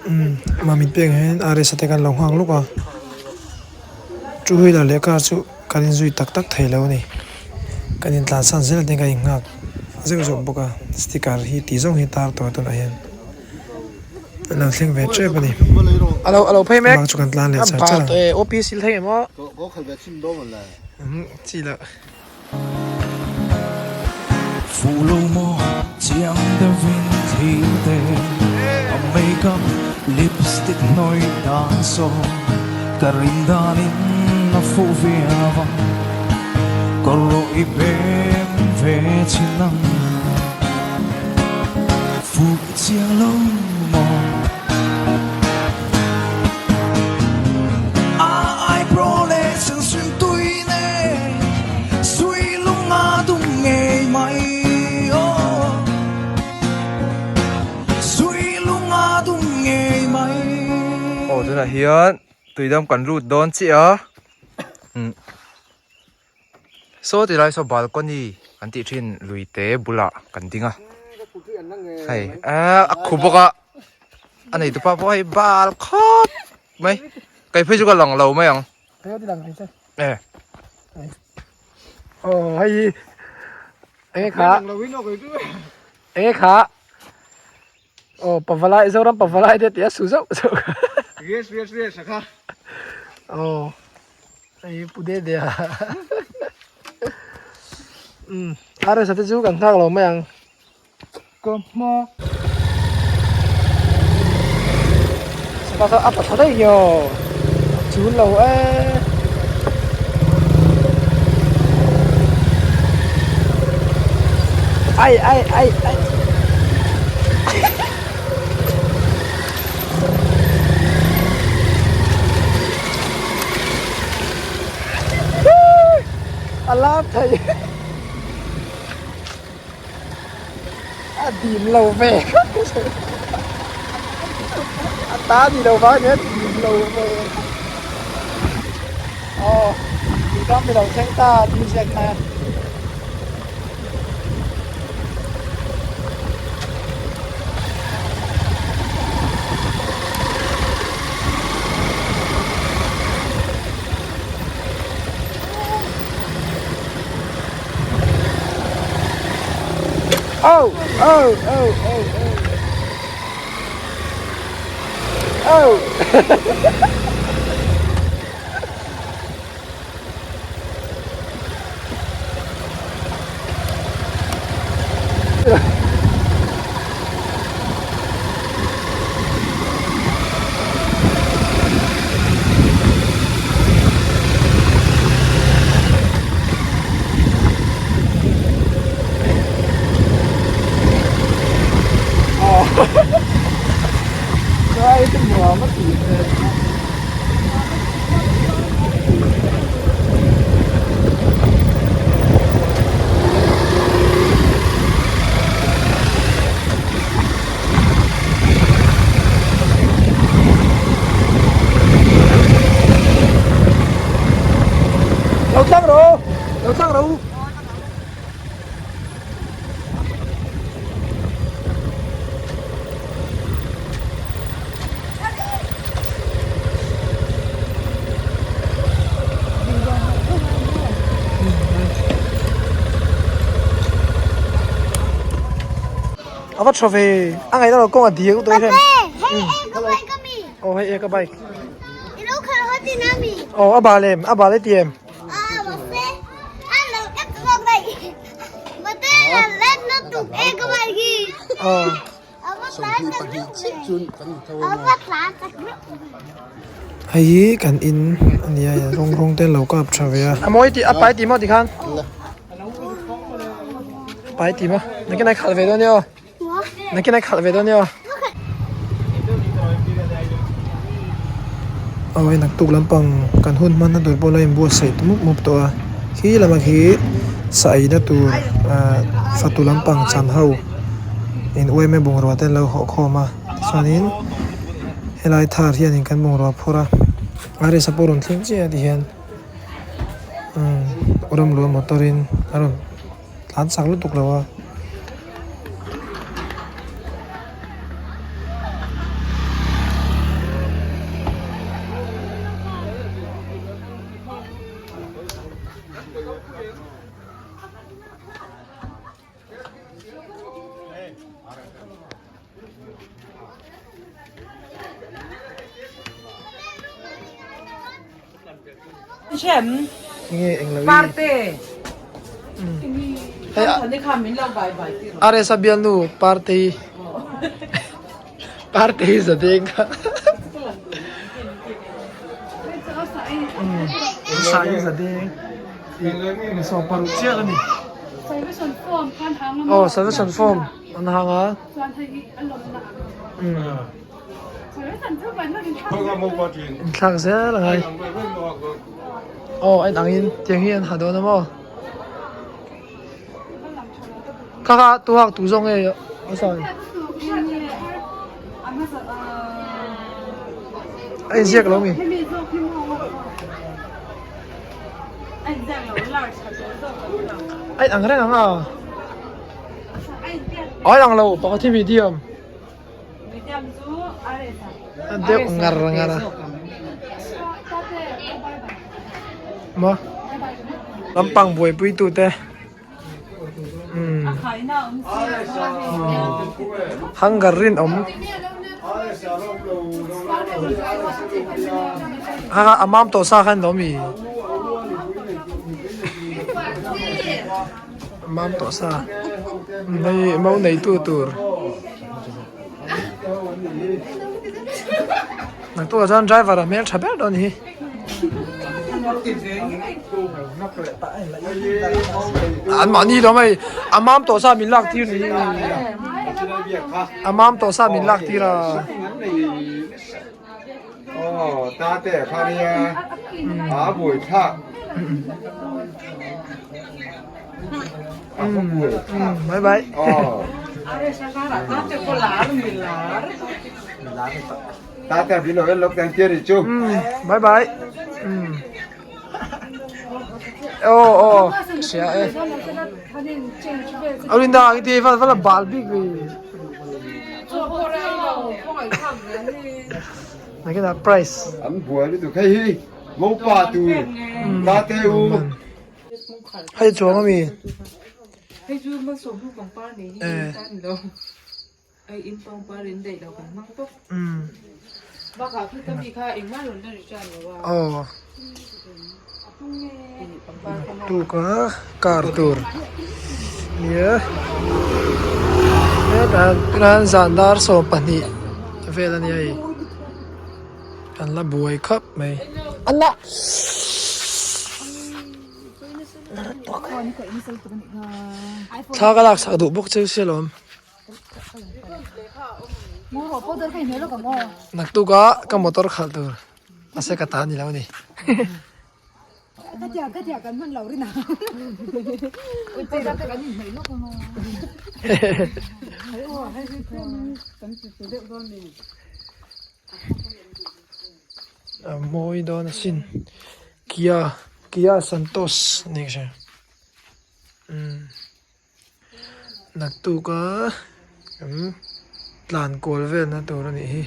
Umm mamit pekah hian RS a te kan lo nghak lawk a two wheeler leh car chu kan inzui tak tak thei lo a ni kan intlansan zel te kan innghak zeuh zeuh bawk a sticker hi tih zawng hi tar tawh a tunah hian an lo thleng ve tep a ni bak chu kan tlan leh char char a. Aw tunah hian tuidam kan lut dawn chiah a umm saw ti lai saw balcony kan tih thin lui te bulah kan ding a hei eee a khu bawk a a neitu pa pawh hei bal khawp mai kei phei chu ka lang lo mai ang. E. Aw hei enge kha enge kha aw pavalai Zoram pavalai te tia su zauh zauh kha Yes yes yes a kha aw hei pu de de a um RS te chu kan nghak lo mai ang ka hma sapa kha a pa tha daih nge aw a chul lo e ai ai ai ai a lam thei A dim lo ve a ta ni lo vang ania dim lo ve aw tuidam ni lo thleng ta tih ziak kha. Oh, oh, oh, oh, oh. Oh. Lo tlang rawh lo tlang rawh u. A va tha ve a ngaihna lo kawng a diak lutuk hian aw hei e ka bike aw a bal em a bal e ti em aw Hei hi kan in a nia rawng rawng te an lo kap tha ve a. A mawi tih a pai tih maw tikhan pai tih maw nakin a khalh ve dawn nia aw nakin a khalh ve dawn nia aw. Aw hei naktuk lampang kan hun hmanna tur pawh la inbuatsaih ta mup mup tawh a khi lama khi sa eina tur ah fatu lampang chan ho in uaime bungrua te an lo hawh khawm a tichuanin helai thar hianin kan bungrua phur a aresa pawh rawn thleng chiah a tihian umm ramluah motor in a rawn tlan chak lutuk lo a. Nge englo i. Parte. Hei a. RS a bialnu Parte hi. Parte hi zadeng kha. Sa hi zadeng. So paruk chiah a ni. Oh salvation form an hang a. Inthlak zel a ngai. Aw a inang in tiang hi an ha dawn a maw. Kha kha tu hak tu zawk nge a sawi. A inziak lo mi. A inang reng ang a. A inang lo pakhat hi medium. A deuh ngar ngar a. Maw? Lampang buaipui tute. Umm. Hunger rinawm. Ha a mam tawh sa khan lo mi. Mam tawh sa. Hei mau neitu tur. Naktukah chuan driver a hmel tha ber dawn hi. An mahni lo mai a mam tawh sa min lak tir ni. A mam tawh sa min lak tir a. Aw tate kha nia a buai thlak. Bye bye. Bye bye. Aw aw ka hria e. Arinda ang iti val vala bal bik vi. Nakina price. An buai lutuk hei hi mopa tur tate u. Hei chuang ami. Hei chu malsawm hnu pangpar nei hi in tan lo. Hei in pangpar in daih lo kan hmang bawk. Bakah khi ka mi kha engmah rawn la ri tan lo a. Aw. Tuk a car tur nia hetah hian zan dar 12 vel a nia hei. Kan la buai khawp mai. Ala! Thla ka laksak duh bawk cheu sia lawm. Naktuka ka motor khalh tur mahse ka ta ni lo a ni. A mawi dawn asin Kia Kia Santos a ni ka hria umm naktuk a kan tlan kual vel na tur a nih hi.